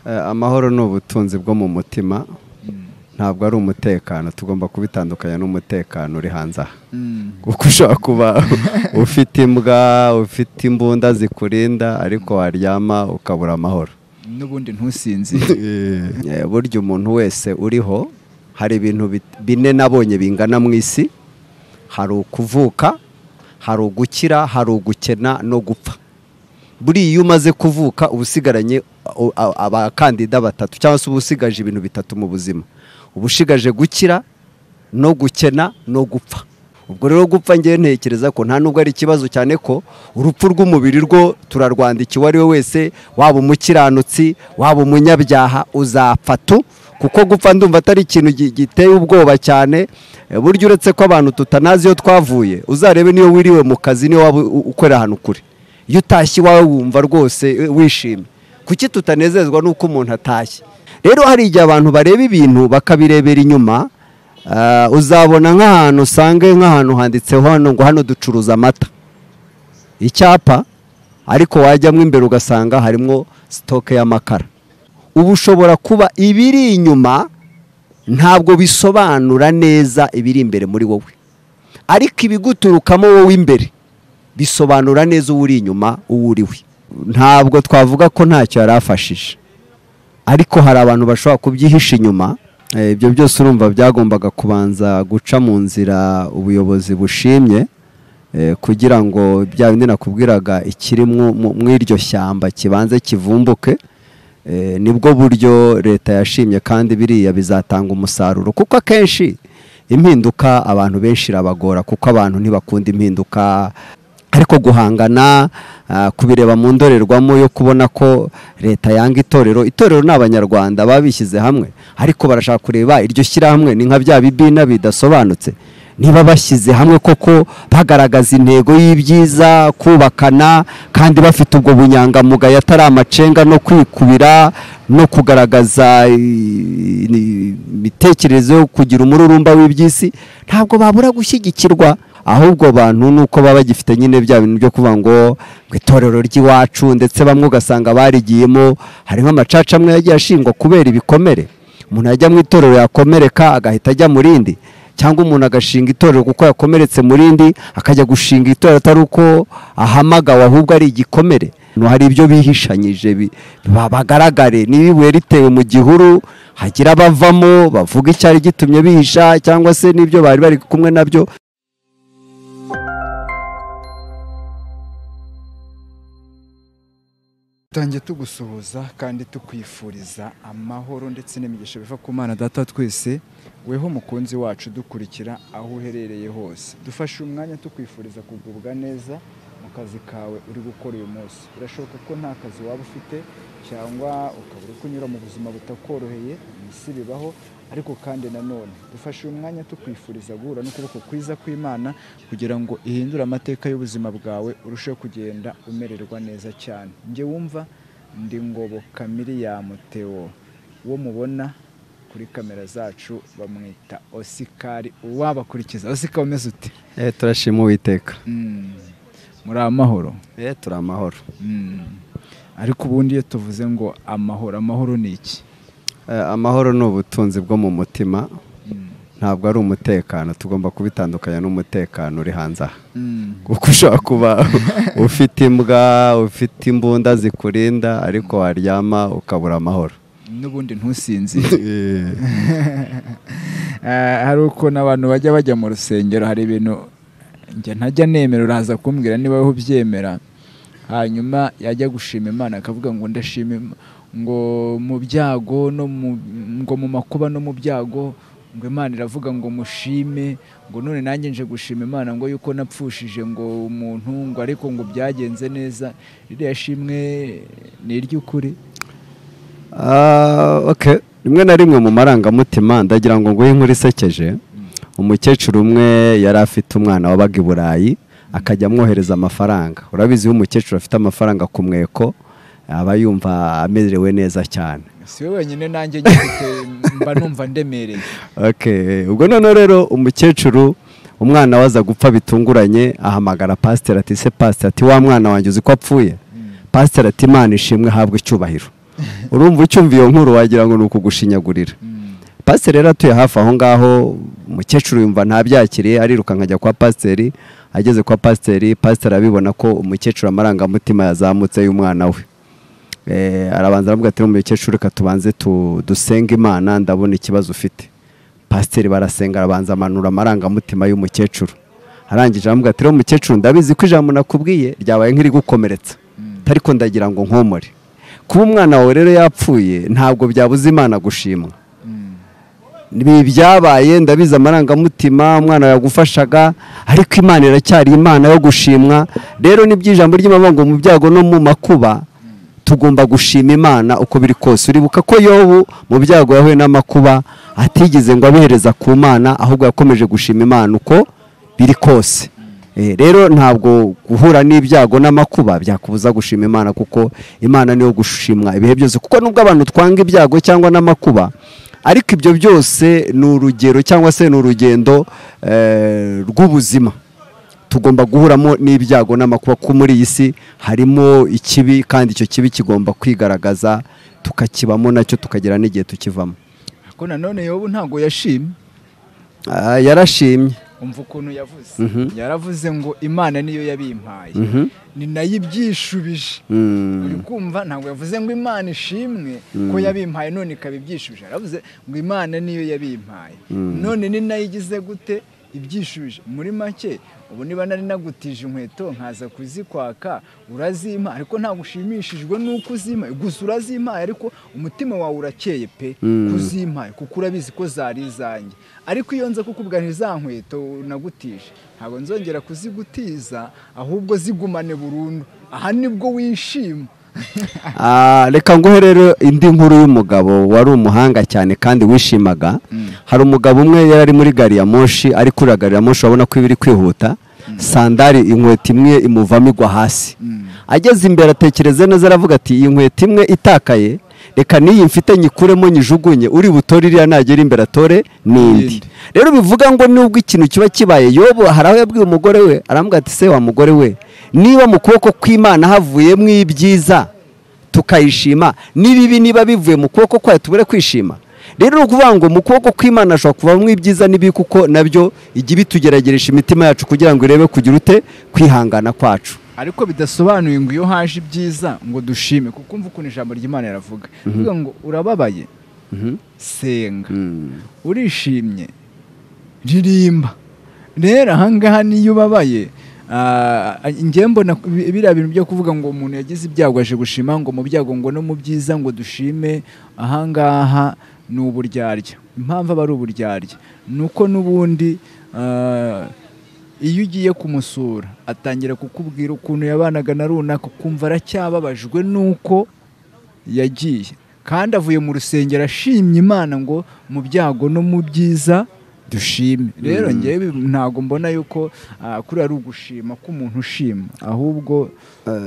Amahoro ni ubutunzi bwo mu mutima, ntabwo ari umutekano. Tugomba kubitandukanya n'umutekano uri hanze aha, kuko ushobora kuba ufite imbwa, ufite imbunda zikurinda, ariko waryama ukabura amahoro n'ubundi ntusinzire. Burya umuntu wese uriho, hari ibintu bine nabonye bingana mu isi: hari ukuvuka, hari ugukira, hari ugukena no gupfa. Buriya iyo umaze kuvuka uba usigaranye abakandida batatu, cyangwa se uba usigaje ibintu bitatu mu buzima: uba ushigaje gukira no gukena no gupfa. Ubwo rero gupfa ngewe ntekereza ko nta nubwo ari ikibazo cyane, ko urupfu rw'umubiri rwo turarwandikiwe, ari we wese, waba umukiranutsi waba umunyabyaha, uzapfa tu. Kuko gupfa ndumva atari ikintu giteye ubwoba cyane. Burya uretse ko abantu tutanazi iyo twavuye, uzarebe niyo wiriwe mu kazi, niyo waba ukorera ahantu kure, iyo utashye iwawe wumva rwose wishimye. Kuki tutanezezwa n'uko umuntu atashye? Rero hari igihe abantu bareba ibintu bakabirebera inyuma. Uzabona nk'ahantu usange nk'ahantu handitseho hano ngo hano ducuruza amata, icyapa, ariko wajyamo imbere ugasanga harimo sitoke y'amakara. Ubu ushobora kuba ibiri inyuma ntabwo bisobanura neza ibiri imbere muri wowe, ariko ibiguturukamo wowe imbere bisobanura neza uwo uri inyuma uwo uri we. Ntabwo twavuga ko ntacyo yari afashije, ariko hari abantu bashobora kubyihisha inyuma. Ibyo byose urumva byagombaga kubanza guca mu nzira ubuyobozi bushimye, kugira ngo bya bindi nakubwiraga ikiri mu iryo shyamba kibanze kivumbuke. Nibwo buryo leta yashimye, kandi biriya bizatanga umusaruro, kuko akenshi impinduka abantu benshi irabagora, kuko abantu ntibakunda impinduka. Ariko guhangana, kubireba mu ndorerwamo yo kubona ko leta yanga itorero, itorero ni abanyarwanda babishyize hamwe, ariko barashaka kureba iryo shyirahamwe ni nka bya bibina bidasobanutse. Niba bashyize hamwe koko bagaragaza intego y'ibyiza, kubakana, kandi bafite ubwo bunyangamugayo, atari amacenga no kwikubira no kugaragaza imitekerereze yo kugira umururumba w'iby'isi, ntabwo babura gushyigikirwa. Ahubwo abantu nuko baba bagifite nyine bya bintu byo kuvuga ngo itorero ry'iwacu, ndetse bamwe ugasanga barigiyemo. Hari nk'amacaca amwe yagiye ashingwa kubera ibikomere, umuntu yajya mu itorero yakomereka agahita ajya mu rindi, cyangwa umuntu agashinga itorero kuko yakomeretse mu rindi, akajya gushinga itorero atari uko ahamagawe, ahubwo ari igikomere. Hari ibyo bihishanyije bagaragare, niba ibuye ritewe mu gihuru hagira abavamo bavuga icyari gitumye bihisha, cyangwa se n'ibyo bari bari kumwe nabyo. Tangiye tugusuhuza kandi tukwifuriza amahoro ndetse n'imigisha biva ku Mana Data twese, weho mukunzi wacu dukurikira aho uherereye hose. Dufashe umwanya tukwifuriza kugubwa neza mu kazi kawe uri gukora uyu munsi. Birashoboka ko nta kazi waba ufite, cyangwa ukaba uri kunyura mu buzima butakoroheye, isi bibaho, ariko kandi nanone dufashe umwanya tukwifuriza guhura n'ukuboko kwiza kw'Imana kugira ngo ihindure amateka y'ubuzima bwawe, urusheho kugenda umererwa neza cyane. Njye wumva ndi Ngoboka Miriam Theo, uwo mubona kuri kamera zacu bamwita Osikari, uwabakurikiza. Osikari, umeze ute? Turashima Uwiteka. Muri amahoro? Turi amahoro. Ariko ubundi iyo tuvuze ngo amahoro, amahoro ni iki? Amahoro ni ubutunzi bwo mu mutima, ntabwo ari umutekano. Tugomba kubitandukanya n'umutekano uri hanze aha, kuko ushobora kuba ufite imbwa, ufite imbunda zikurinda, ariko waryama ukabura amahoro n'ubundi ntusinzire. Hari ukuntu abantu bajya mu rusengero, hari ibintu njye ntajya nemera, uraza kumbwira niba wowe ubyemera. Hanyuma yajya gushima Imana akavuga ngo ndashima ngo mu byago no ngo mu makuba no mu byago, ngo Imana iravuga ngo mushime, ngo none nanjye nje gushima Imana ngo yuko napfushije ngo umuntu, ngo ariko ngo byagenze neza. Ririya shimwe ni iry'ukuri? Okay, rimwe na rimwe mu marangamutima ndagira ngo nguhe inkuru isekeje. Umukecuru umwe yari afite umwana wabaga i Burayi, akajya amwohereza amafaranga. Urabizi iyo umukecuru afite amafaranga ku mweko aba yumva amerewe neza cyane. Si we wenyine, nanjye ngifite mba numva ndemereye. Okay, ubwo none rero umukecuru umwana waza gupfa bitunguranye, ahamagara pasiteri ati se pasiteri, ati wa mwana wanjye uzi ko apfuye? Pasiteri ati Imana ishimwe habwe icyubahiro. Urumva ucyumva iyo nkuru wagira ngo ni ukugushinyagurira. Pasiteri rero atuye hafi aho ngaho, umukecuru yumva ntabyakiriye, ariruka nkajya kwa pasiteri. Ageze kwa pasiteri, pasiteri abibona ko umukecuru amarangamutima yazamutse y'umwana we. Arabanza aravuga ati umukecuru reka tubanze dusenge Imana, ndabona ikibazo ufite. Pasiteri barasenga, arabanza amanura amarangamutima y'umukecuru. Arangije aravuga ati umukecuru ndabizi ko ijambo nakubwiye ryabaye nk'iri gukomeretsa, ariko ndagira ngo nkomore. Kuba umwana wawe rero yapfuye ntabwo byabuza Imana gushimwa. Ibi byabaye ndabizi amarangamutima umwana yagufashaga, ariko Imana iracyari Imana yo gushimwa. Rero n'iby'ijambo ry'Imana ngo mu byago no mu makuba tugomba gushima Imana uko biri kose. Uribuka ko Yobu mu byago yahuye n'amakuba atigeze ngo abihereza ku Mana, ahubwo yakomeje gushima Imana uko biri kose. Rero ntabwo guhura n'ibyago n'amakuba byakubuza gushima Imana, kuko Imana niyo gushimwa ibihe byose. Kuko nubwo abantu twanga ibyago cyangwa n'amakuba, ariko ibyo byose ni urugero cyangwa se ni urugendo rw'ubuzima. Tugomba guhuramo n'ibyago n'amakuba, kuko muri iyi si harimo ikibi, kandi icyo kibi kigomba kwigaragaza, tukakibamo nacyo tukagera n'igihe tukivamo. Ariko nanone Yobu ntabwo yashimye. Yarashimye. Umva ukuntu yavuze. Yaravuze ngo Imana niyo yabimpaye, ni nayo ibyishubije. Uri kumva, ntabwo yavuze ngo Imana ishimwe ko yabimpaye none ikaba ibyishubije. Yaravuze ngo Imana niyo yabimpaye, none ni nayo igize gute ibyishubije. Muri make ubu niba nari nagutije inkweto nkaza kuzikwaka urazimpa, ariko ntabwo ushimishijwe nuko uzimpa gusa, urazimpa ariko umutima wawe urakeye pe kuzimpa, kuko urabizi ko zari izanjye. Ariko iyo nza kukubwira nti za nkweto nagutije ntabwo nzongera kuzigutiza, ahubwo zigumane burundu, aha nibwo wishima. Reka nguhe rero indi nkuru y'umugabo wari umuhanga cyane kandi wishimaga. Hari umugabo umwe yari ari muri gari ya moshi, ari kuri gari ya moshi abona ko ibiri kwihuta, sandari inkweto imwe imuvamo igwa hasi. Ageze imbere atekereza neza, aravuga ati iyi nkweto imwe itakaye reka n'iyi mfite nyikuremo nyijugunye, uri butore iriya nagera imbere atore n'indi. Rero bivuga ngo nubwo ikintu kiba kibaye, Yobu hari aho yabwiye umugore we, aramubwira ati se wa mugore we, niba mu kuboko kw'Imana havuyemo ibyiza tukayishima, n'ibibi niba bivuye mu kuboko kwayo tubure kwishima. Rero ni ukuvuga ngo mu kuboko kw'Imana hashobora kuvamo ibyiza n'ibibi, kuko nabyo ijya ibitugerageresha imitima yacu kugira ngo irebe kugira ute kwihangana kwacu. Ariko bidasobanuye ngo iyo haje ibyiza ngo dushime, kuko umva ukuntu ijambo ry'Imana yaravuga. Bivuga ngo urababaye senga, urishimye ririmba. Rero ahangaha niyo ubabaye, njye mbona biriya bintu byo kuvuga ngo umuntu yagize ibyago aje gushima, ngo mu byago ngo no mu byiza ngo dushime, ahangaha ni uburyarya. Impamvu aba ari uburyarya ni uko n'ubundi iyo ugiye kumusura atangira kukubwira ukuntu yabanaga na runaka, ukumva aracyababajwe nuko yagiye, kandi avuye mu rusengero ashimye Imana ngo mu byago no mu byiza dushime. Rero njyewe ntago mbona yuko kuri ari ugushima k'umuntu ushima, ahubwo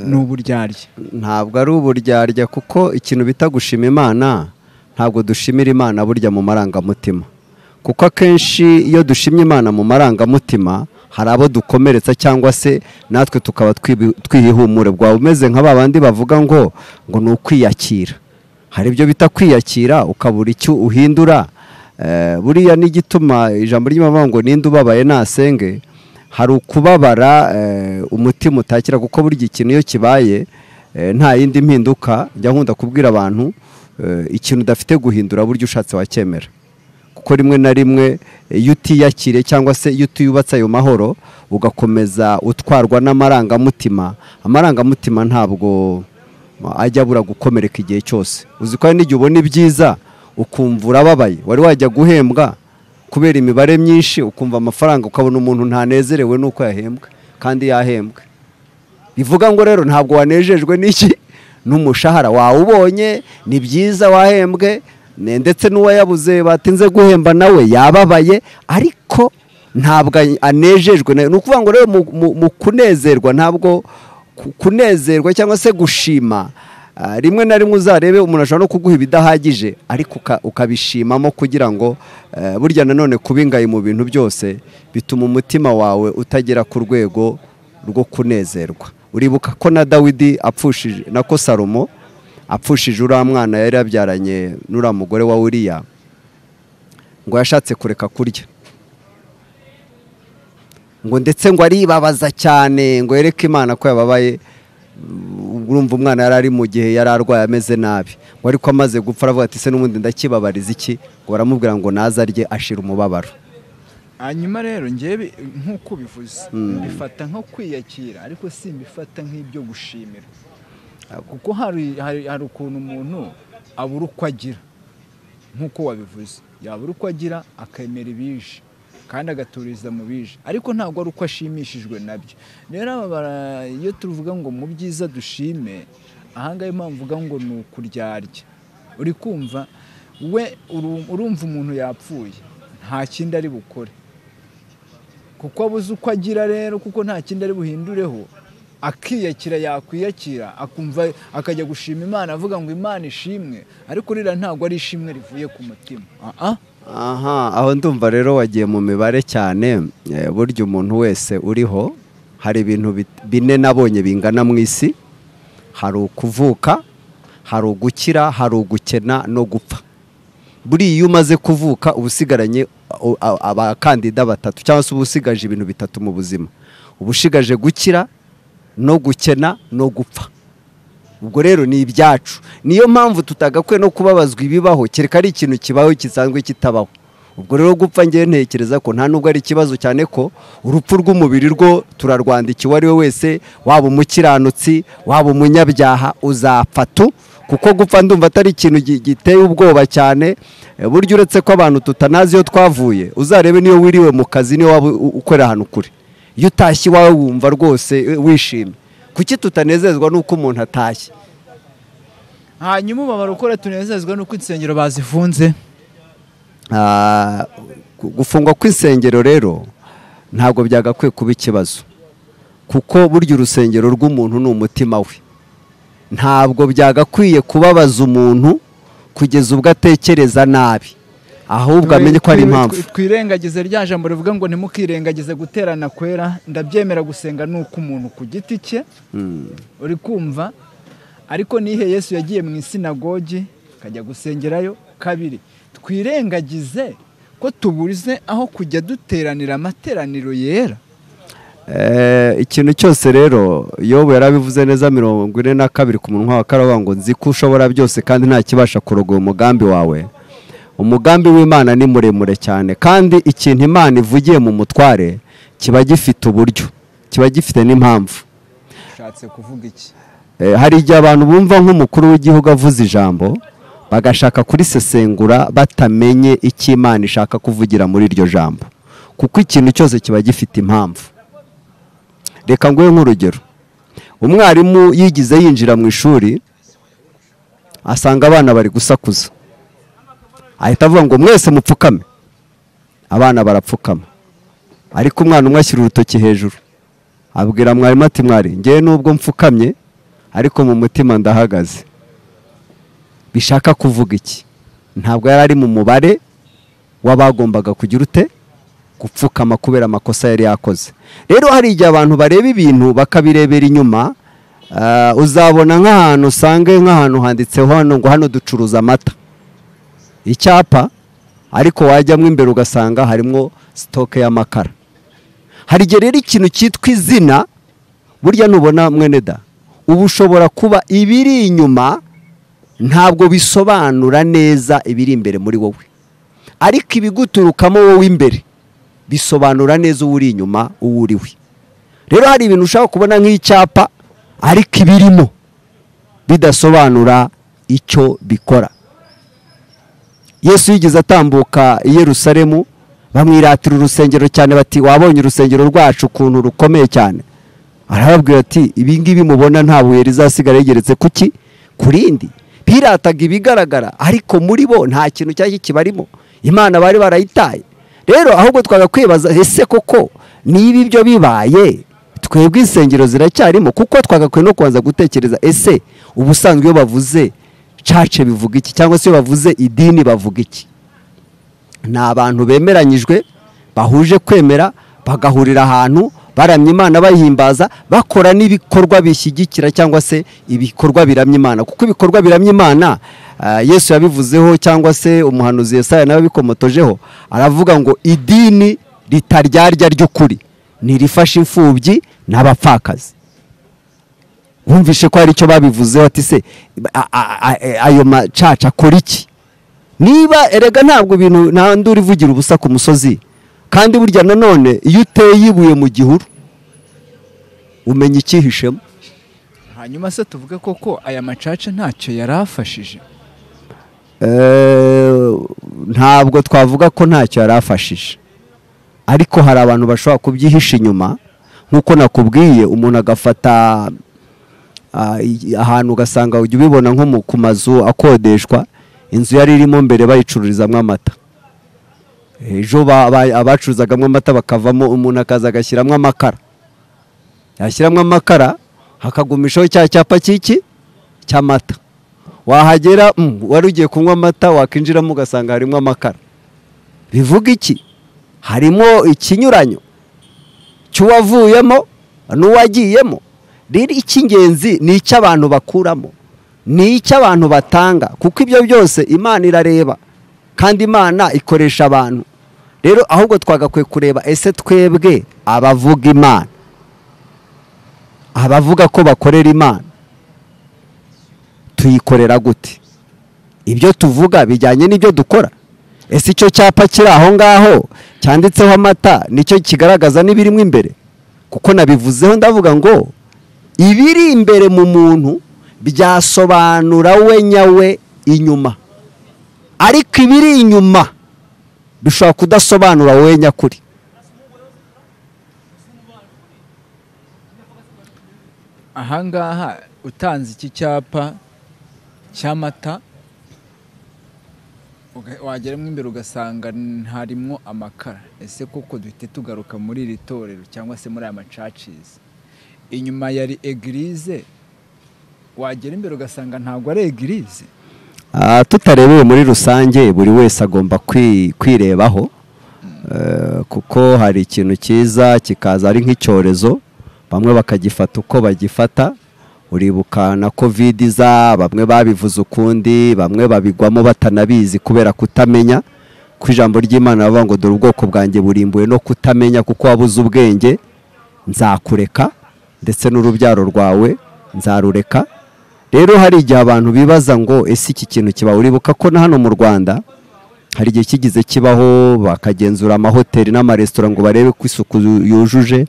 ni uburyarya. Ntabwo ari uburyarya, kuko ikintu bita gushima Imana, ntabwo dushimira Imana burya mu marangamutima. Kuko akenshi iyo dushimye Imana mu marangamutima hari abo dukomeretsa cyangwa se natwe tukaba twihumure. Bwawe umeze nka babandi bavuga ngo ni ukwiyakira. Hari ibyo bita kwiyakira ukabura icyo uhindura. Buriya n'igituma ijambo ry'Imana ngo ninde ubabaye nasenge, hari ukubabara umutima utakira, kuko burya ikintu iyo kibaye nta yindi mpinduka. Njya nkunda kubwira abantu ikintu udafite guhindura burya ushatse wacyemera, kuko rimwe na rimwe iyo utiyakire cyangwa se iyo utiyubatse ayo mahoro ugakomeza utwarwa n'amarangamutima, amarangamutima ntabwo ajya abura gukomereka igihe cyose. Uzi ko hari n'igihe ubona ibyiza ukumva urababaye, wari wajya guhembwa kubera imibare myinshi ukumva amafaranga, ukabona umuntu ntanezerewe nuko yahembwa kandi yahembwe. Bivuga ngo rero ntabwo wanejejwe n'iki n'umushahara wawubonye, ni byiza wahembwe, ndetse n'uwayabuze batinze guhemba nawe yababaye, ariko ntabwo anejejwe. Ni ukuvuga ngo rero mu kunezerwa, ntabwo kunezerwa cyangwa se gushima, rimwe na rimwe uzarebe umuntu ashobora no kuguha ibidahagije ariko ukabishimamo, kugira ngo burya nanone kubingaye mu bintu byose bituma umutima wawe utagera ku rwego rwo kunezerwa. Uribuka ko na Dawidi apfushije nako Salomo Apfushije uriya mwana yari yabyaranye n'uriya mugore wa Uriya, ngo yashatse kureka kurya, ngo ndetse ngo aribabaza cyane, ngo yereke Imana ko yababaye. Urumva umwana yari ari mu gihe yari arwaye ameze nabi, ngo ariko amaze gupfa aravuga ati se n'ubundi ndakibabariza iki? Ngo baramubwira ngo naze arye ashira umubabaro. Hanyuma rero njyewe nk'uko ubivuze mbifata nko kwiyakira, ariko simbifata nk'ibyo gushimira, kuko hari ukuntu umuntu abura uko agira, nk'uko wabivuze, yabura uko agira akemera ibije kandi agaturiza mu bije, ariko ntabwo ari uko ashimishijwe nabyo. Rero iyo tuvuga ngo mu byiza dushime, ahangaha impamvu mvuga ngo ni ukuryarya, uri kumva we urumva umuntu yapfuye nta kindi ari bukore, kuko abuze uko agira rero, kuko nta kindi ari buhindureho, akiyakira, yakwiyakira akumva akajya gushima Imana avuga ngo Imana ishimwe, ariko rira ntabwo ari ishimwe rivuye ku mutima. Aha, aho ndumva rero wagiye mu mibare cyane. Burya umuntu wese uriho hari ibintu bine nabonye bingana mu isi: hari ukuvuka, hari ugukira, hari ugukena no gupfa. Buriya iyo umaze kuvuka uba usigaranye abakandida batatu, cyangwa se uba usigaje ibintu bitatu mu buzima: uba ushigaje gukira no gukena no gupfa. Ubwo rero ni ibyacu, niyo mpamvu tutagakwiye no kubabazwa ibibaho, kereka ari ikintu kibaho kisanzwe kitabaho. Ubwo rero gupfa ngewe ntekereza ko nta nubwo ari ikibazo cyane, ko urupfu rw'umubiri rwo turarwandikiwe, uwo ari we wese, waba umukiranutsi waba umunyabyaha uzapfa tu, kuko gupfa ndumva atari ikintu giteye ubwoba cyane. Burya uretse ko abantu tutanazi iyo twavuye, uzarebe niyo wiriwe mu kazi, niyo waba ukorera ahantu kure, iyo utashye iwawe wumva rwose wishimye. Kuki tutanezezwa nuko umuntu atashye? Hanyuma babarokora tunezezwa nuko insengero bazifunze. Gufungwa kw'insengero rero ntabwo byagakwiye kuba ikibazo, kuko burya urusengero rw'umuntu ni umutima we. Ntabwo byagakwiye kubabaza umuntu kugeza ubwo atekereza nabi, ahubwo amenye ko ari impamvu. Twirengagize rya jambo rivuga ngo ntimukirengagize guterana kwera. Ndabyemera, gusenga nuko umuntu ku giti cye, uri kumva, ariko nihe Yesu yagiye mu isinagogi akajya gusengerayo kabiri. Twirengagize ko tuburize aho kujya duteranira amateraniro yera. Ikintu cyose rero Yobu yarabivuze neza 42 ku munwa wa karavuga ngo nzi ko ushobora byose kandi nta kibasha kurogoya umugambi wawe. Umugambi w'Imana ni muremure cyane, kandi ikintu Imana ivugiye mu mutware kiba gifite uburyo, kiba gifite n'impamvu. Ushatse kuvuga iki? Hari igihe abantu bumva nk'umukuru w'igihugu avuze ijambo bagashaka kurisesengura batamenye icyo Imana ishaka kuvugira muri iryo jambo, kuko ikintu cyose kiba gifite impamvu. Reka nguhe nk'urugero: umwarimu yigize yinjira mu ishuri asanga abana bari gusakuza, ahita avuga ngo mwese mupfukame. Abana barapfukama, ariko umwana umwe ashyira urutoki hejuru abwira mwarimu ati mwari, ngewe nubwo mfukamye ariko mu mutima ndahagaze. Bishaka kuvuga iki? Ntabwo yari ari mu mubare w'abagombaga kugira ute gupfukama kubera amakosa yari yakoze. Rero hari igihe abantu bareba ibintu bakabirebera inyuma. Uzabona nk'ahantu usange nk'ahantu handitseho hano ngo hano ducuruza amata, icyapa, ariko wajyamo imbere ugasanga harimo sitoke y'amakara. Hari igihe rero ikintu cyitwa izina, burya nubona mwene da, uba ushobora kuba ibiri inyuma ntabwo bisobanura neza ibiri imbere muri wowe, ariko ibiguturukamo wowe imbere bisobanura neza uwo uri inyuma uwo uri we. Rero hari ibintu ushaka kubona nk'icyapa ariko ibirimo bidasobanura icyo bikora. Yesu yigeze atambuka i Yerusalemu, bamwiratira urusengero cyane, bati wabonye urusengero rwacu ukuntu rukomeye cyane. Arababwira ati ibi ngibi mubona nta buye rizasigara rigeretse kuki kurindi. Birataga ibigaragara, ariko muri bo nta kintu cyari kibarimo, Imana bari barayitaye. Rero ahubwo twagakwibaza, ese koko niba ibyo bibaye twebwe insengero ziracyarimo? Kuko twagakwiye no kubanza gutekereza, ese ubusanzwe iyo bavuze church bivuga iki, cyangwa se iyo bavuze idini bavuga iki? Ni abantu bemeranyijwe bahuje kwemera, bagahurira ahantu baramya Imana, bayihimbaza, bakora n'ibikorwa bishyigikira cyangwa se ibikorwa biramya Imana. Kuko ibikorwa biramya Imana, Yesu yabivuzeho cyangwa se umuhanuzi Yesaya nawe bikomotojeho, aravuga ngo idini ritaryarya ry'ukuri ntirifasha imfubyi n'abapfakazi. Wumvishe ko hari icyo babivuzeho, ati se ayo macaca akora iki? Niba erega ntabwo ibintu nta nduru ivugira ubusa ku musozi. Kandi burya nanone iyo uteye ibuye mu gihuru umenya icyihishemo. Hanyuma se tuvuge koko aya macaca ntacyo yarafashije? Ntabwo twavuga ko ntacyo yarafashije, ariko hari abantu bashobora kubyihisha inyuma. Nkuko nakubwiye, umuntu agafata ahantu ugasanga ujya ubibona nko ku mazu akodeshwa, inzu yari irimo mbere bayicururizamo amata, ejo abacuruzagamo amata bakavamo, umuntu akaza agashyiramo amakara, yashyiramo amakara hakagumishaho cya cyapa cy'iki cy'amata. Wahagera wari ugiye kunywa amata, wakinjiramo ugasanga harimo amakara. Bivuga iki? Harimo ikinyuranyo cy'uwavuyemo n'uwagiyemo. Rero icy'ingenzi ni icy'abantu bakuramo, ni icy'abantu batanga, kuko ibyo byose Imana irareba kandi Imana ikoresha abantu. Rero ahubwo twagakwiye kureba ese twebwe abavuga Imana, abavuga ko bakorera Imana, tuyikorera gute? Ibyo tuvuga bijyanye n'ibyo dukora? Ese icyo cyapa kiri aho ngaho cyanditseho amata nicyo kigaragaza n'ibirimo imbere? Kuko nabivuzeho ndavuga ngo ibiri imbere mu muntu byasobanura we nyawe inyuma, ariko ibiri inyuma bishobora kudasobanura we nyakuri. Ahangaha utanze iki cyapa cy'amata, wageramo imbere ugasanga harimo amakara. Ese koko duhite tugaruka muri iri torero cyangwa se muri aya macacizi, inyuma yari eglise, wagera imbere ugasanga ntabwo ari eglise? Tutarebeye muri rusange, buri wese agomba kwirebaho, kuko hari ikintu cyiza kikaza ari nk'icyorezo, bamwe bakagifata uko bagifata. Uribuka na Covid iza, bamwe babivuze ukundi, bamwe babigwamo batanabizi kubera kutamenya. Ku ijambo ry'Imana bavuga ngo dore ubwoko bwanjye burimbuwe no kutamenya, kuko wabuze ubwenge, nzakureka ndetse n'urubyaro rwawe nzarureka. Rero hari igihe abantu bibaza ngo ese iki kintu kiba? Uribuka ko na hano mu Rwanda hari igihe kigize kibaho, bakagenzura amahoteli n'amaresitora ngo barebe ko isuku yujuje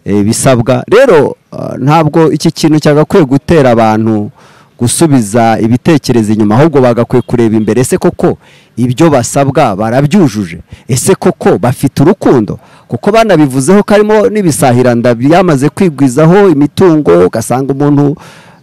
ibisabwa. Rero ntabwo iki kintu cyagakwiye gutera abantu gusubiza ibitekerezo inyuma, ahubwo bagakwiye kureba imbere. Ese koko ibyo basabwa barabyujuje? Ese koko bafite urukundo? Kuko banabivuzeho ko harimo n'ibisahiranda byamaze kwigwizaho imitungo, ugasanga umuntu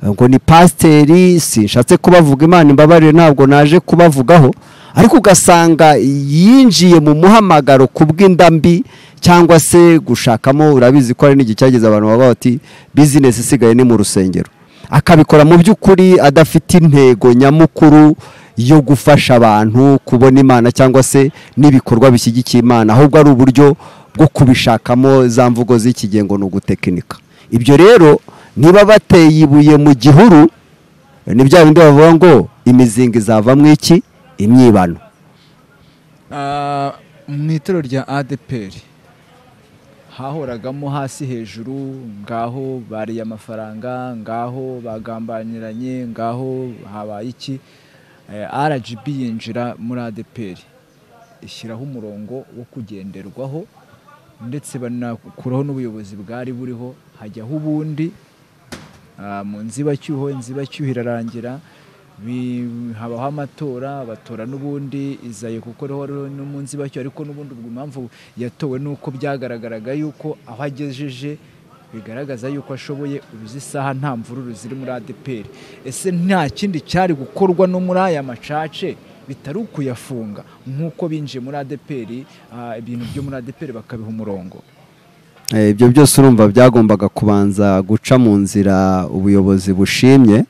ngo ni pasiteri, sinshatse kubavuga, Imana imbabarire ntabwo naje kubavugaho, ariko ugasanga yinjiye mu muhamagaro kubw'inda mbi cyangwa se gushakamo. Urabizi ko hari n'igihe cyageze abantu baba bati business isigaye ni mu rusengero, akabikora mu by'ukuri adafite intego nyamukuru yo gufasha abantu kubona Imana cyangwa se n'ibikorwa bishyigikiye Imana, ahubwo ari uburyo bwo kubishakamo za mvugo z'iki gihe ngo ni ugutekinika. Ibyo rero niba bateye ibuye mu gihuru, ni bya bindi bavuga ngo imizinga izavamo iki? Imyibano. Mu itorero rya ADEPR hahoragamo hasi hejuru, ngaho bariye amafaranga, ngaho bagambaniranye, ngaho habaye iki. RGB yinjira muri ADEPR ishyiraho umurongo wo kugenderwaho, ndetse banakuraho n'ubuyobozi bwari buriho, hajyaho ubundi mu nzibacyuho. Inzibacyuho irarangira, habaho amatora, batora n'ubundi Izayi kuko ariho no mu nzibacyuho, ariko n'ubundi ubwo impamvu yatowe nuko byagaragaraga yuko aho agejeje bigaragaza yuko ashoboye. Ubuze isaha nta mvururu ziri muri ADEPR. Ese nta kindi cyari gukorwa no muri aya macace bitari ukuyafunga nk'uko binjiye muri ADEPR, ibintu byo muri ADEPR bakabiha umurongo? Ibyo byose urumva byagombaga kubanza guca mu nzira ubuyobozi bushimye,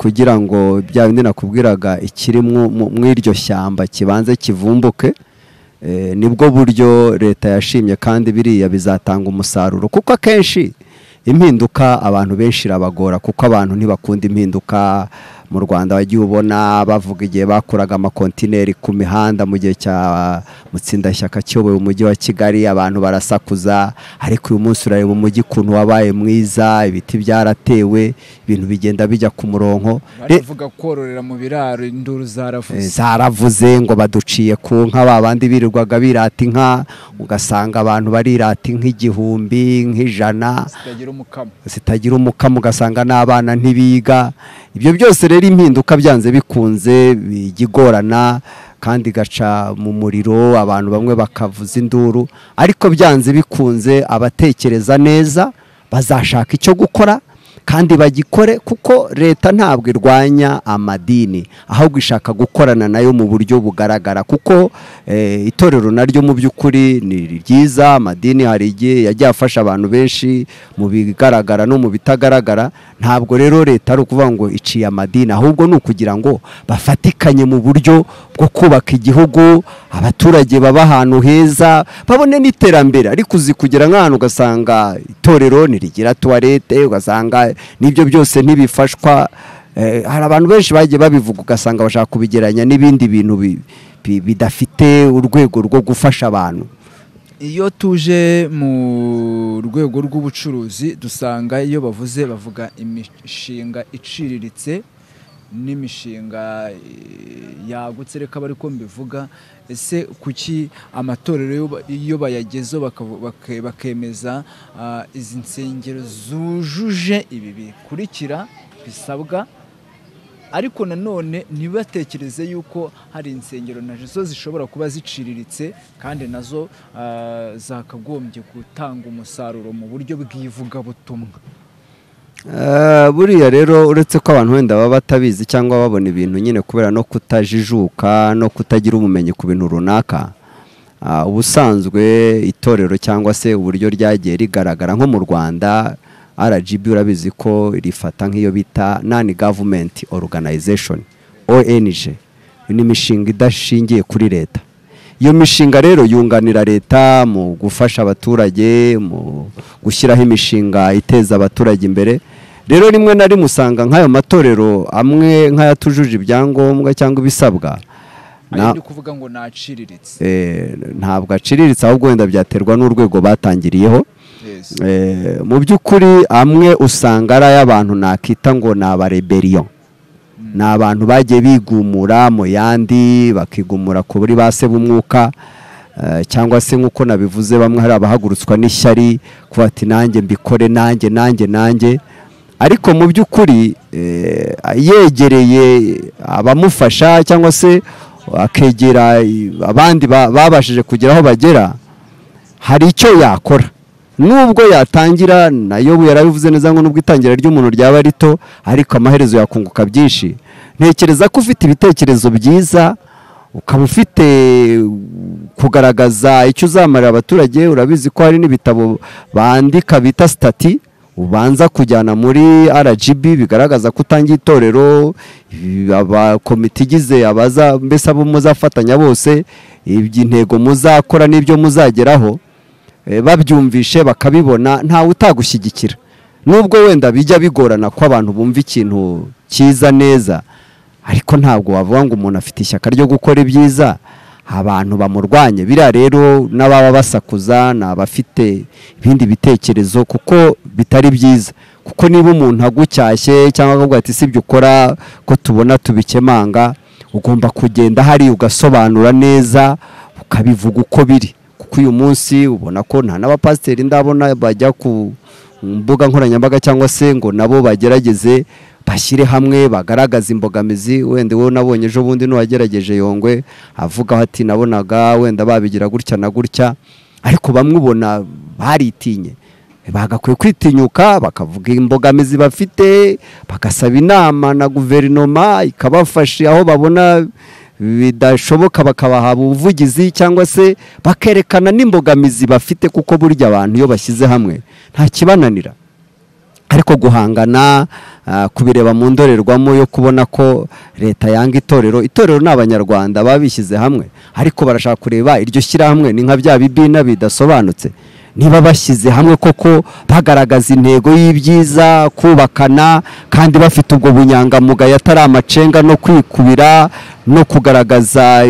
kugira ngo bya bindi nakubwiraga ikiri mu iryo shyamba kibanze kivumbuke. Nibwo buryo leta yashimye kandi biriya bizatanga umusaruro, kuko akenshi impinduka abantu benshi irabagora, kuko abantu ntibakunda impinduka. Mu Rwanda wagiye ubona bavuga igihe bakuraga amakontineri ku mihanda mu gihe cya Mutsindashyaka kiyoboye umujyi wa Kigali, abantu barasakuza, ariko uyu munsi urareba umujyi ukuntu wabaye mwiza, ibiti byaratewe, ibintu bigenda bijya ku murongo. Baravuga kororera mu biraro, induru zaravuze, zaravuze ngo baduciye ku nka, babandi birirwaga birata inka, ugasanga abantu barirata inka 1000 nk'ijana zitagira umukamo, ugasanga n'abana ntibiga. Ibyo byose rero impinduka byanze bikunze bigorana kandi gaca mu muriro, abantu bamwe bakavuza induru, ariko byanze bikunze abatekereza neza bazashaka icyo gukora kandi bagikore, kuko leta ntabwo irwanya amadini, ahubwo ishaka gukorana nayo mu buryo bugaragara, kuko itorero naryo mu by'ukuri ni ryiza. Amadini hari igihe yagiye afasha abantu benshi mu bigaragara no mu bitagaragara. Ntabwo rero leta ari ukuvuga ngo iciye amadini, ahubwo ni ukugira ngo bafatikanye mu buryo bwo kubaka igihugu, abaturage baba ahantu heza babone n'iterambere. Ariko uzi kugera nk'ahantu ugasanga itorero ntirigira tuwarete, ugasanga nibyo byose ntibifashwa. Hari abantu benshi bagiye babivuga, ugasanga bashaka kubigeranya n'ibindi bintu bidafite urwego rwo gufasha abantu. Iyo tuje mu rwego rw'ubucuruzi dusanga iyo bavuze bavuga imishinga iciriritse n'imishinga yagutse, reka bari ko mbivuga. Ese kuki amatorero iyo bayagezeho bakemeza izi nsengero zujuje ibi bikurikira bisabwa, ariko nanone ntibatekereze yuko hari insengero nazo zishobora kuba ziciriritse kandi nazo zakagombye gutanga umusaruro mu buryo bw'ivugabutumwa? Buriya rero uretse ko abantu wenda baba batabizi cyangwa babona ibintu nyine kubera no kutajijuka no kutagira ubumenyi ku bintu runaka, ubusanzwe itorero cyangwa se uburyo ryagiye rigaragara nko mu Rwanda, RGB urabizi ko rifata nk'iyo bita non government organization, ONG, ni imishinga idashingiye kuri leta. Iyo mishinga rero yunganira leta mu gufasha abaturage, mu gushyiraho imishinga iteza abaturage imbere. Rero rimwe na rimwe usanga nk'ayo matorero amwe nk'ayatujuje ibyangombwa cyangwa ibisabwa, ari kuvuga ngo naciriritse, ntabwo aciriritse, ahubwo wenda byaterwa n'urwego batangiriyeho. Mu by'ukuri amwe usanga ari ay'abantu nakita ngo ni abarebellion, ni abantu bagiye bigumura mu yandi, bakigumura kuri base b'umwuka, cyangwa se nk'uko nabivuze bamwe hari abahagurutswa n'ishyari kuba ati nanjye mbikore, nanjye nanjye nanjye. Ariko mu by'ukuri yegereye abamufasha cyangwa se akegera abandi babashije kugera aho bagera, hari icyo yakora. Nubwo yatangira, nayo yarabivuze neza ngo nubwo itangira ry'umuntu ryaba rito, ariko amaherezo yakunguka byinshi. Ntekereza ko ufite ibitekerezo byiza, ukaba ufite kugaragaza icyo uzamarira abaturage. Urabizi ko hari n'ibitabo bandika bita stati, ubanza kujyana muri RGB bigaragaza ko utangiye itorero, abakomite igize abaza mbese abo muzafatanya bose, intego muzakora n'ibyo muzageraho, babyumvishe bakabibona, ntawe utagushyigikira. Nubwo wenda bijya bigorana ko abantu bumva ikintu cyiza neza, ariko ntabwo wavuga ngo umuntu afite ishyaka ryo gukora ibyiza abantu bamurwanye. Biriya rero n'ababa basakuza ni abafite ibindi bitekerezo kuko bitari byiza, kuko niba umuntu agucyashye cyangwa akavuga ati sibyo ukora ko tubona tubikemanga, ugomba kugenda hari ugasobanura neza ukabivuga uko biri. Kuko uyu munsi ubona ko nta n'abapasiteri ndabona bajya ku mbuga nkoranyambaga cyangwa se ngo nabo bagerageze bashyire hamwe bagaragaza imbogamizi. Wenda wowe nabonye ejo bundi n'uwagerageje Yongwe avuga ati nabonaga wenda babigira gutya na gutya, ariko bamwe ubona baritinye. Bagakwiye kwitinyuka bakavuga imbogamizi bafite, bagasaba inama na guverinoma ikabafasha aho babona bidashoboka bakabaha ubuvugizi, cyangwa se bakerekana n'imbogamizi bafite, kuko burya abantu iyo bashyize hamwe nta kibananira. Ariko guhangana, kubireba mu ndorerwamo yo kubona ko leta yanga itorero, itorero ni abanyarwanda babishyize hamwe, ariko barashaka kureba iryo shyirahamwe ni nka bya bibina bidasobanutse. Niba bashyize hamwe koko bagaragaza intego y'ibyiza, kubakana, kandi bafite ubwo bunyangamugayo atari amacenga no kwikubira no kugaragaza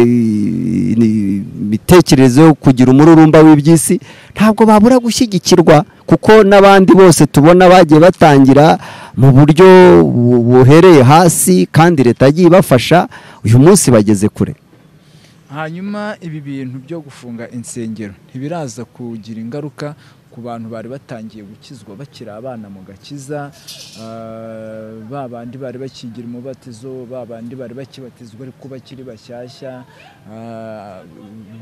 imitekerereze yo kugira umururumba w'iby'isi, ntabwo babura gushyigikirwa, kuko n'abandi bose tubona bagiye batangira mu buryo buhereye hasi kandi leta yagiye ibafasha, uyu munsi bageze kure. Hanyuma ibi bintu byo gufunga insengero ntibiraza kugira ingaruka ku bantu bari batangiye gukizwa bakiri abana mu gakiza, ba bandi bari bakigira umubatizo, ba bandi bari bakibatizwa ariko bakiri bashyashya,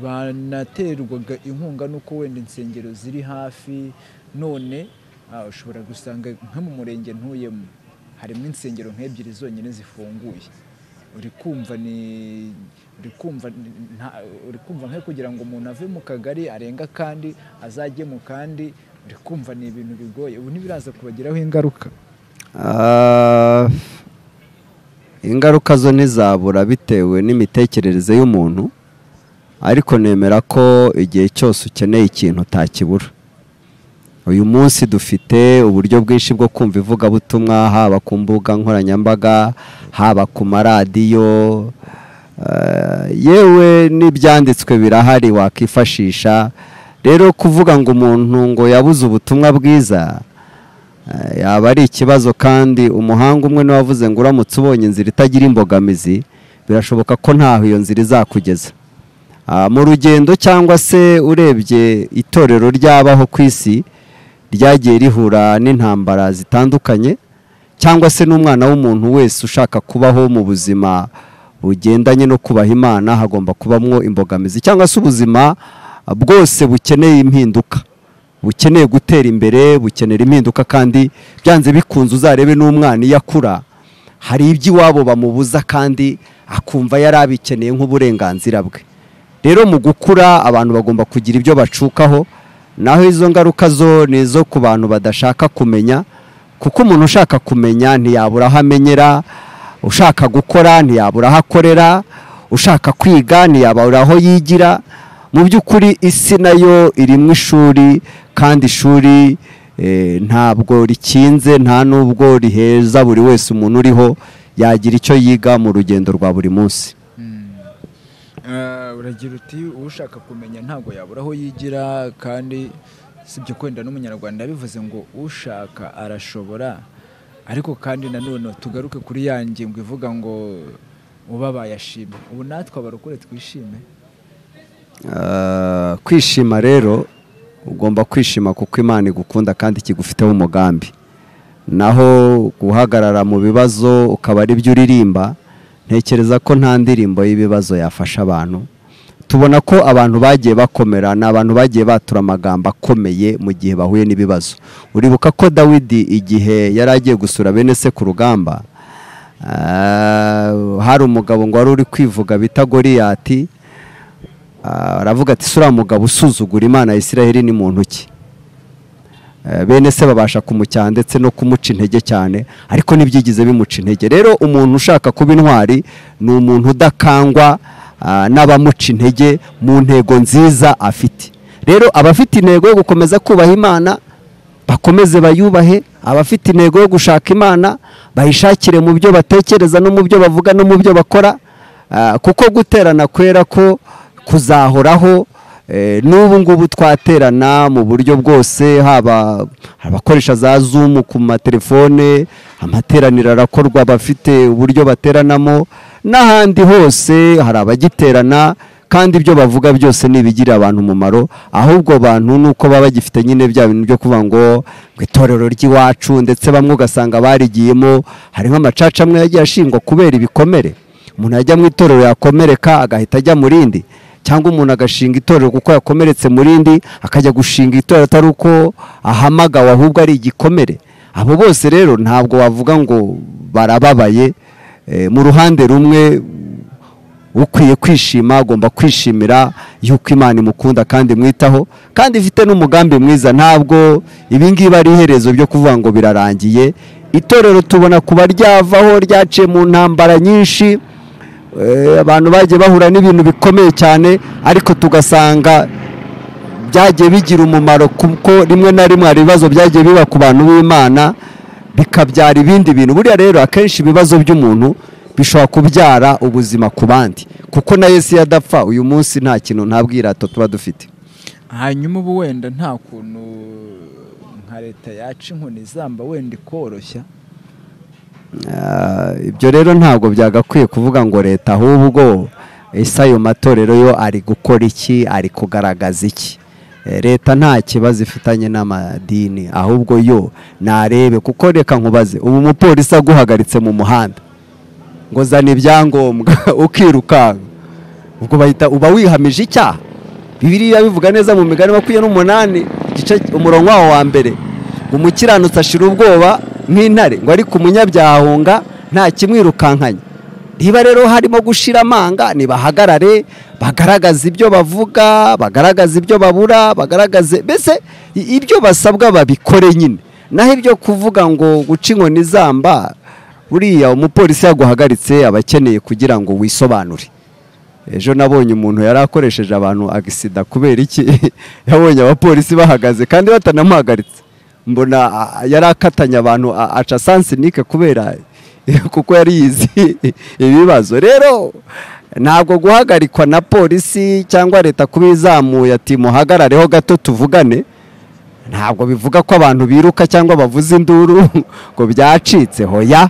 banaterwaga inkunga nuko wenda insengero ziri hafi. None ushobora gusanga nko mu murenge ntuyemo harimo insengero nk'ebyiri zonyine zifunguye. Uri kumva nka kugira ngo umuntu ave mu kagari arenga kandi azajye mu kandi, uri kumva ni ibintu bigoye. Ubu ntibiraza kubagiraho ingaruka? Ingaruka zo ntizabura bitewe n'imitekerereze y'umuntu, ariko nemera ko igihe cyose ukeneye ikintu utakibura. Uyu munsi dufite uburyo bwinshi bwo kumva ivugabutumwa, haba ku mbuga nkoranyambaga, haba ku maradiyo, yewe n'ibyanditswe birahari wakifashisha. Rero kuvuga ngo umuntu ngo yabuze ubutumwa bwiza yaba ari ikibazo, kandi umuhanga umwe niwe wavuze ngo uramutse ubonye inzira itagira imbogamizi, birashoboka ko ntaho iyo nzira izakugeza. Mu rugendo cyangwa se urebye itorero ryabaho ku isi ryagiye rihura n'intambara zitandukanye, cyangwa se n'umwana w'umuntu wese ushaka kubaho mu buzima bugendanye no kubaha Imana hagomba kubamwo imbogamizi, cyangwa se ubuzima bwose bukeneye impinduka, bukeneye gutera imbere, bukenera impinduka. Kandi byanze bikunze uzarebe n'umwana iyo akura hari iby'iwabo bamubuza kandi akumva yarabikeneye nk'uburenganzira bwe. Rero mu gukura abantu bagomba kugira ibyo bacukaho, naho izo ngaruka zo ni izo ku bantu badashaka kumenya, kuko umuntu ushaka kumenya ntiyabura aho amenyera, ushaka gukora ntiyabura aho akorera, ushaka kwiga ntiyabura aho yigira. Mu by'ukuri isi nayo irimo ishuri, kandi ishuri ntabwo rikinze, nta nubwo riheza buri wese. Umuntu uriho yagira icyo yiga mu rugendo rwa buri munsi. Uragira uti ushaka kumenya ntabwo yabura aho yigira, kandi sibyo kwenda n'umunyarwanda bivuze ngo ushaka arashobora. Ariko kandi nanone tugaruke kuri ya ngingo ivuga ngo ubabaye ashime. Ubu natwe abarokore twishime. Kwishima rero ugomba kwishima kuko Imana igukunda kandi ikigufiteho umugambi. Naho guhagarara mu bibazo ukaba ari byo uririmba, ntekereza ko nta ndirimbo y'ibibazo yafasha abantu. Tubona ko abantu bagiye bakomera ni abantu bagiye batura amagambo akomeye mu gihe bahuye n'ibibazo. Uribuka ko Dawidi igihe yari agiye gusura bene se ku rugamba, hari umugabo ngo wari uri kwivuga bita Goliyati, aravuga ati sura mugabo usuzugura Imana ya Isiraheli ni muntu ki? Bene se babasha kumucyaha ndetse no kumuca intege cyane, ariko ntibyigize bimuca intege. Rero umuntu ushaka kuba intwari ni umuntu udakangwa n'abamuca intege mu ntego nziza afite. Rero abafite intego yo gukomeza kubaha Imana bakomeze bayubahe, abafite intego yo gushaka Imana bayishakire mu byo batekereza no mu byo bavuga no mu byo bakora, kuko guterana kwera ko kuzahoraho. N'ubu ngubu twaterana mu buryo bwose, haba abakoresha za Zoom ku matelefone, amateraniro arakorwa bafite uburyo bateranamo, n'ahandi hose hari abagiterana, kandi ibyo bavuga byose nibigirira abantu umumaro. Ahubwo abantu nuko baba bagifite nyine bya bintu byo kuvuga ngo itorero ry'iwacu, ndetse bamwe ugasanga barigiyemo. Hari nk'amacaca amwe yagiye ashingwa kubera ibikomere, umuntu yajya mu itorero yakomereka agahita ajya mu rindi, cyangwa umuntu agashinga itorero kuko yakomeretse mu rindi akajya gushinga itorero atari uko ahamagawe ahubwo ari igikomere. Abo bose rero ntabwo wavuga ngo barababaye. Mu ruhande rumwe Ukwiye kwishima agomba kwishimira yuko Imana imukunda kandi imwitaho kandi ifite n'umugambi mwiza. Ntabwo ibi ngibi ari iherezo byo kuvuga ngo birarangiye. Itorero tubona kuba ryavaho ryaciye mu ntambara nyinshi, abantu bagiye bahura n'ibintu bikomeye cyane, ariko tugasanga byagiye bigira umumaro, kuko rimwe na rimwe hari ibibazo byagiye biba ku bantu b'Imana bikabyara ibindi bintu. Buriya rero akenshi ibibazo by'umuntu bishobora kubyara ubuzima ku bandi, kuko na Yesu yadapfa uyu munsi nta kintu, nta bwirato tuba dufite. Hanyuma ubu wenda nta kuntu nka leta yaca inkoni zamba wenda ikoroshya? Ibyo rero ntabwo byagakwiye kuvuga ngo leta, ahubwo ese ayo matorero yo ari gukora iki, ari kugaragaza iki? Leta nta kibazo ifitanye n'amadini, ahubwo yo narebe. Kuko reka nkubaze, ubu umupolisi aguhagaritse mu muhanda ngo zana ibyangombwa ukirukanka, ubwo bahita uba wihamije icyaha. Bibiliya bivuga neza mu migani 28 igice umurongo wawo wa mbere, umukiranutsi ashira ubwoba nk'intare, ngo ariko umunyabyaha ahunga nta kimwirukankanye. Niba rero harimo gushira amanga, nibahagarare bagaragaza ibyo bavuga, bagaragaza ibyo babura, bagaragaze mbese ibyo basabwa babikore nyine. Naho ibyo kuvuga ngo guca inkoni zamba, buriya umupolisi yaguhagaritse aba akeneye kugira ngo wisobanure. Ejo nabonye umuntu yari akoresheje abantu agisida kubera iki? Yabonye abapolisi bahagaze kandi batanamuhagaritse, mbona yari akatanye abantu aca sansinike kubera kuko yari yizi ibibazo. Rero ntabwo guhagarikwa na polisi cyangwa leta kubizamuye ati muhagarareho gato tuvugane, ntabwo bivuga ko abantu biruka cyangwa bavuza induru ngo byacitse. Hoya,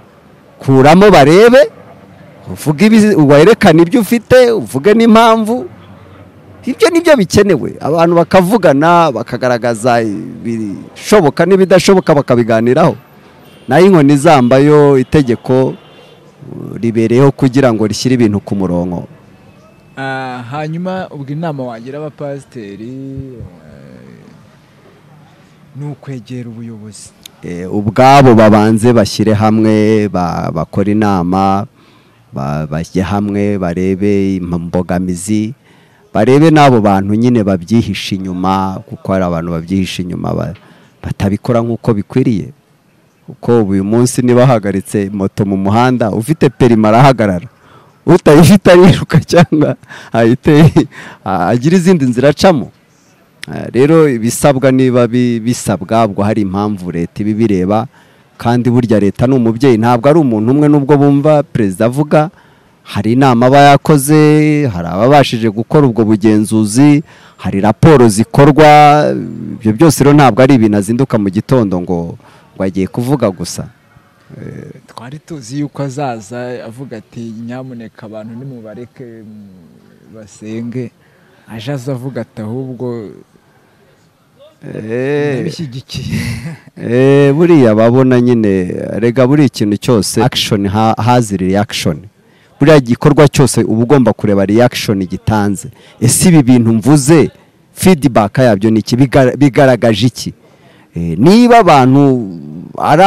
kuramo barebe, uvuge, werekane ibyo ufite, uvuge n'impamvu. Ibyo nibyo bikenewe, abantu bakavugana bakagaragaza ibishoboka n'ibidashoboka bakabiganiraho. Naho inkoni zambayo, itegeko ribereyeho kugira ngo rishyire ibintu ku murongo. Hanyuma ubwo inama wagira abapasiteri ni ukwegera ubuyobozi, ubwabo babanze bashyire hamwe, bakora inama, bajye hamwe barebe imbogamizi, barebe n'abo bantu nyine babyihisha inyuma, kuko hari abantu babyihisha inyuma batabikora nk'uko bikwiriye. Kuko uyu munsi niba bahagaritse moto mu muhanda, ufite perima arahagarara, utayifite ariruka cyangwa agira izindi nzira acamo. Rero ibisabwa niba bisabwa, ubwo hari impamvu leta ibibireba. Kandi burya leta ni umubyeyi, ntabwo ari umuntu umwe. Nubwo bumva perezida avuga, hari inama aba yakoze, hari ababashije gukora ubwo bugenzuzi, hari raporo zikorwa. Ibyo byose rero ntabwo ari ibintu azinduka mu gitondo ngo agiye kuvuga gusa. Twari tuzi yuko azaza avuga ati nyamuneka abantu nimubareke basenge, aje aza avuga ati ahubwo ndabishyigikiye. Buriya babona nyine, rega buri ikintu cyose action has reaction. Buriya gikorwa cyose uba ugomba kureba reaction gitanze. Ese ibi bintu mvuze feedback yabyo ni iki, bigaragaje iki? Niba abantu ari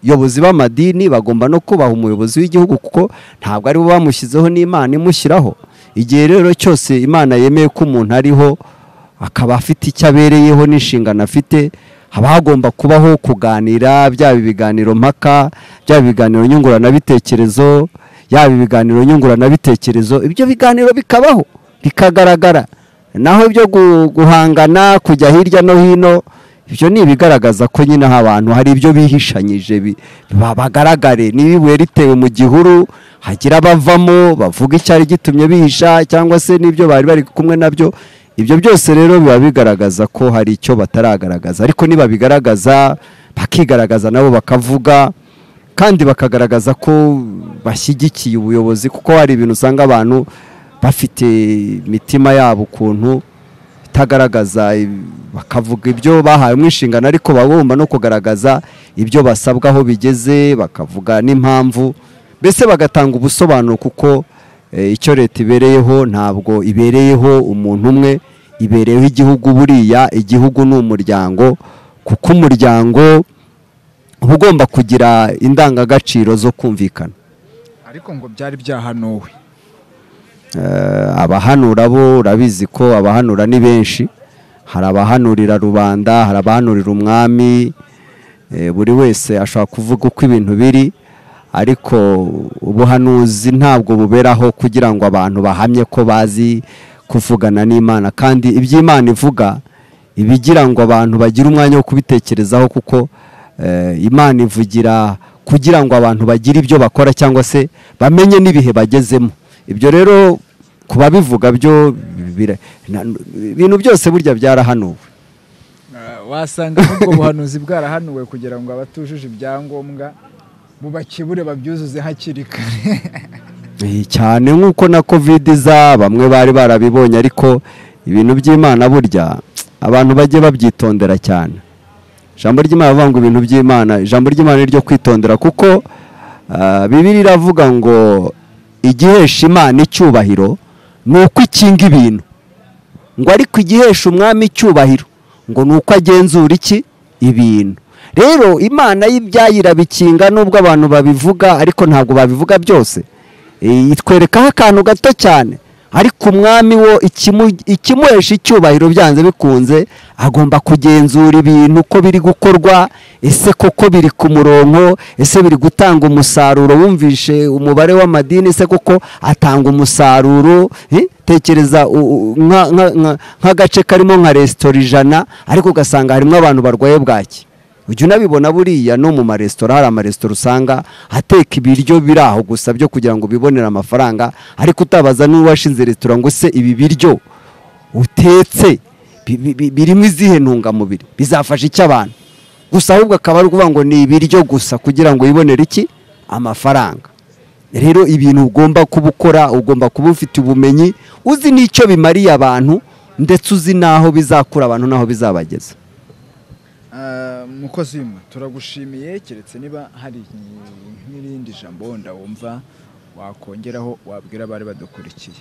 abayobozi b'amadini bagomba no kubaha umuyobozi w'igihugu, kuko ntabwo ari bo bamushyizeho, n'Imana imushyiraho. Igihe rero cyose Imana yemeye ko umuntu ariho akaba afite icyo abereyeho n'inshingano afite, haba hagomba kubaho kuganira, byaba ibiganiro mpaka, byaba ibiganiro nyunguranabitekerezo, yaba ibiganiro nyunguranabitekerezo, ibyo biganiro bikabaho bikagaragara. Naho ibyo guhangana kujya hirya no hino, ibyo ni ibigaragaza ko nyine abantu hari ibyo bihishanyije bagaragare. Niba ibuye ritewe mu gihuru hagira abavamo bavuga icyari gitumye bihisha, cyangwa se n'ibyo bari bari kumwe nabyo. Ibyo byose rero biba bigaragaza ko hari icyo bataragaragaza, ariko niba bigaragaza bakigaragaza nabo bakavuga, kandi bakagaragaza ko bashyigikiye ubuyobozi, kuko hari ibintu usanga abantu bafite imitima yabo ukuntu itagaragaza, bakavuga ibyo bahawe mu inshingano, ariko bagomba no kugaragaza ibyo basabwa aho bigeze, bakavuga n'impamvu, mbese bagatanga ubusobanuro. Kuko icyo leta ibereyeho ntabwo ibereyeho umuntu umwe, ibereyeho igihugu. Buriya igihugu ni umuryango, kuko umuryango uba ugomba kugira indangagaciro zo kumvikana. Ariko ngo byari byahanuwe. Abahanura bo urabizi ko abahanura ni benshi, hari abahanurira rubanda, hari abahanurira umwami, buri wese ashobora kuvuga uko ibintu biri, ariko ubuhanuzi ntabwo buberaho kugira ngo abantu bahamye ko bazi kuvugana n'Imana, kandi iby'Imana ivuga ibigira ngo abantu bagire umwanya wo kubitekerezaho, kuko Imana ivugira kugira ngo abantu bagire ibyo bakora cyangwa se bamenye n'ibihe bagezemo. Ibyo rero kubabivuga byo ibintu byose burya byarahanuwe. Wasanga ubwo buhanuzi bwarahanuwe kugira ngo abatujuje ibyangombwa bubakibure babyuzuze hakiri kare. Cyane nkuko na Covid iza bamwe bari barabibonye, ariko ibintu by'Imana burya abantu bajye babyitondera cyane. Ijambo ry'Imana bavuga ngo ibintu by'Imana, ijambo ry'Imana ryo kwitondera, kuko Bibiliya iravuga ngo igihesha Imana icyubahiro ni uko ikinga ibintu, ngo ariko igihesha umwami icyubahiro ngo ni uko agenzura iki ibintu. Rero Imana y'ibyayirabikinga nubwo abantu babivuga, ariko ntabwo babivuga byose, itwerekaho akantu gato cyane, ariko umwami wo ikimuhesha icyubahiro byanze bikunze agomba kugenzura ibintu uko biri gukorwa, ese koko biri ku murongo, ese biri gutanga umusaruro, wumvishe umubare w'amadini, ese koko atanga umusaruro. Tekereza nk'agace karimo nka resitora 100, ariko ugasanga harimo abantu barwaye bwaki. Ujya unabibona buriya no mu maresitora, hari amaresitora usanga ateka ibiryo biri aho gusa byo kugira ngo bibonere amafaranga, ariko utabaza n'uwashinze resitora ngo se ibi biryo utetse birimo izihe ntungamubiri, bizafasha iki abantu? Gusa ahubwo akaba ari ukuvuga ngo ni ibiryo gusa kugira ngo yibonere iki amafaranga. Rero ibintu ugomba kubukora, ugomba kuba ufite ubumenyi, uzi n'icyo bimariye abantu, ndetse uzi n'aho bizakura abantu n'aho bizabageza. Mukozi w'Imana turagushimiye, keretse niba hari nk'irindi jambo wenda wumva wakongeraho wabwira abari badukurikiye.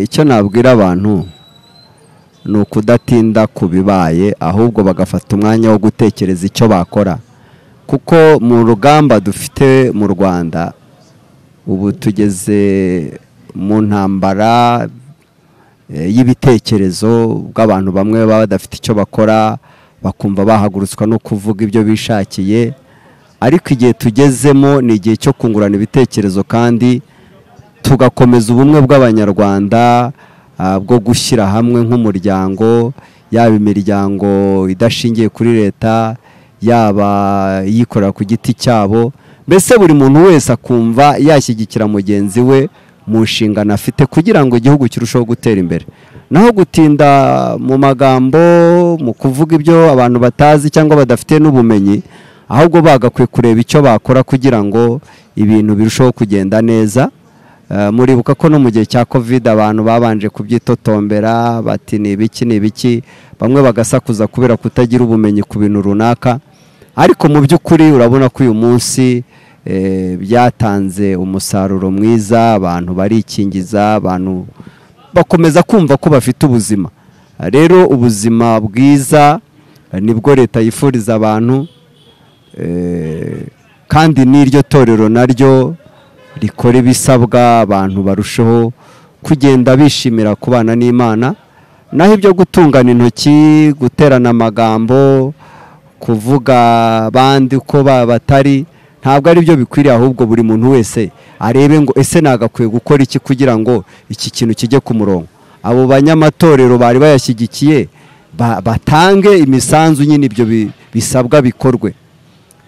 Icyo nabwira abantu ni ukudatinda ku bibaye, ahubwo bagafata umwanya wo gutekereza icyo bakora, kuko mu rugamba dufite mu Rwanda ubu tugeze mu ntambara y'ibitekerezo bw'abantu bamwe baba badafite icyo bakora, bakumva bahagurutswa no kuvuga ibyo bishakiye, ariko igihe tugezemo ni igihe cyo kungurana ibitekerezo kandi tugakomeza ubumwe bw'Abanyarwanda bwo gushyira hamwe nk'umuryango, yaba imiryango idashingiye kuri leta, yaba yikorera ku giti cyabo, mbese buri muntu wese akumva yashyigikira mugenzi we mu nshingano afite kugira ngo igihugu kirusheho gutera imbere. Naho gutinda mu magambo, mu kuvuga ibyo abantu batazi cyangwa badafite n'ubumenyi, ahubwo bagakwiye kureba icyo bakora kugira ngo ibintu birusheho kugenda neza. Muribuka ko no mu gihe cya Covid abantu babanje kubyitotombera bati ni ibiki ni ibiki, bamwe bagasakuza kubera kutagira ubumenyi ku bintu runaka, ariko mu by'ukuri urabona ko uyu munsi byatanze umusaruro mwiza, abantu barikingiza, abantu bakomeza kumva ko bafite ubuzima. Rero ubuzima bwiza nibwo leta yifuriza abantu, kandi n'iryo torero naryo rikora ibisabwa abantu barusheho kugenda bishimira kubana n'Imana. Naho ibyo gutungana intoki, guterana amagambo, kuvuga abandi uko batari, ntabwo ari byo bikwiriye, ahubwo buri muntu wese arebe ngo ese nagakwiye gukora iki kugira ngo iki kintu kijye ku murongo. Abo banyamatorero bari bayashyigikiye batange imisanzu nyine ibyo bisabwa bikorwe.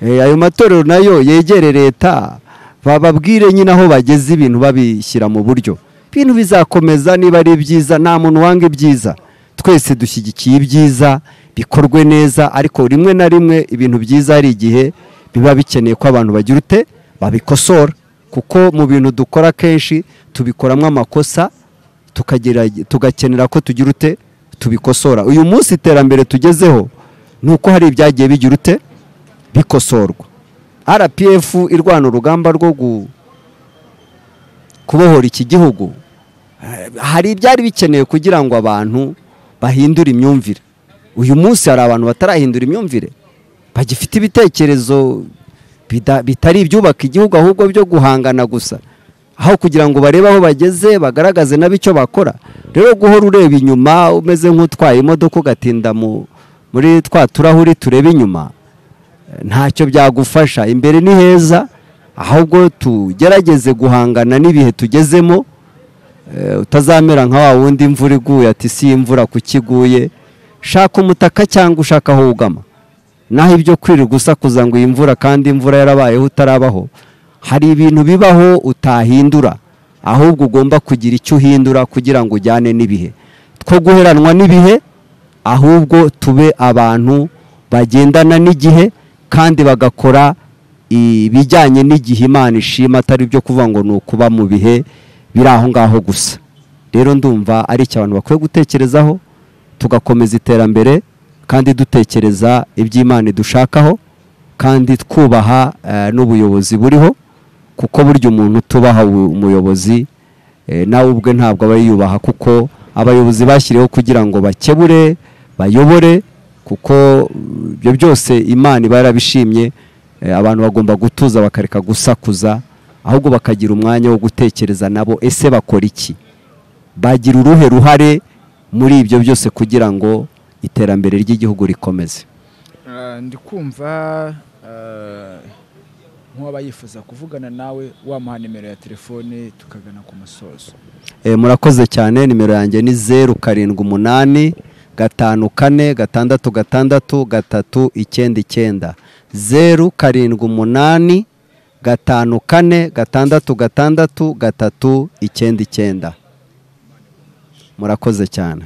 Ayo matorero nayo yegere leta, bababwire nyine aho bageze ibintu babishyira mu buryo. Ibintu bizakomeza niba ari byiza, nta muntu wanga ibyiza, twese dushyigikiye ibyiza bikorwe neza, ariko rimwe na rimwe ibintu byiza ari igihe biba bikeneye ko abantu bagira ute babikosora, kuko mu bintu dukora kenshi tubikoramo amakosa, tugakenera ko tugira ute tubikosora. Uyu munsi iterambere tugezeho nuko hari ibyagiye bigira ute bikosorwa. RPF irwana urugamba rwo kubohora iki gihugu, hari ibyari bikeneye kugira ngo abantu bahindure imyumvire. Uyu munsi hari abantu batarahindura imyumvire, bagifite ibitekerezo bitari ibyubaka igihugu ahubwo byo guhangana gusa, aho kugira ngo barebe aho bageze bagaragaze nabo icyo bakora. Rero guhora ureba inyuma umeze nk'utwaye imodoka ugatinda muri twa turahuri tureba inyuma, ntacyo byagufasha. Imbere ni heza, ahubwo tugerageze guhangana n'ibihe tugezemo, utazamera nka wa wundi imvura iguye ati si imvura kuki iguye, shaka umutaka cyangwa ushaka aho wugama. Naho ibyo kwirirwa usakuza ngo iyi mvura kandi imvura yarabayeho utarabaho, hari ibintu bibaho utahindura, ahubwo ugomba kugira icyo uhindura kugira ngo ujyane n'ibihe. Two guheranwa n'ibihe, ahubwo tube abantu bagendana n'igihe kandi bagakora ibijyanye n'igihe Imana ishima, atari byo kuvuga ngo ni ukuba mu bihe biri aho ngaho gusa. Rero ndumva ari icyo abantu bakwiye gutekerezaho, tugakomeza iterambere kandi dutekereza iby'Imana idushakaho, kandi twubaha n'ubuyobozi buriho, kuko burya umuntu utubaha umuyobozi nawe ubwe ntabwo aba yiyubaha, kuko abayobozi bashyiriweho kugira ngo bakebure, bayobore, kuko ibyo byose Imana iba yarabishimye. Abantu bagomba gutuza bakareka gusakuza, ahubwo bakagira umwanya wo gutekereza nabo ese bakora iki, bagira uruhe ruhare muri ibyo byose kugira ngo iterambere ry'igihugu rikomeze. Ndi kumva nk'uwaba yifuza kuvugana nawe wamuha nimero ya telefone tukagana ku musozo. Murakoze cyane. Nimero yanjye ni 078 54 66 399, 078 54 66 399. Murakoze cyane.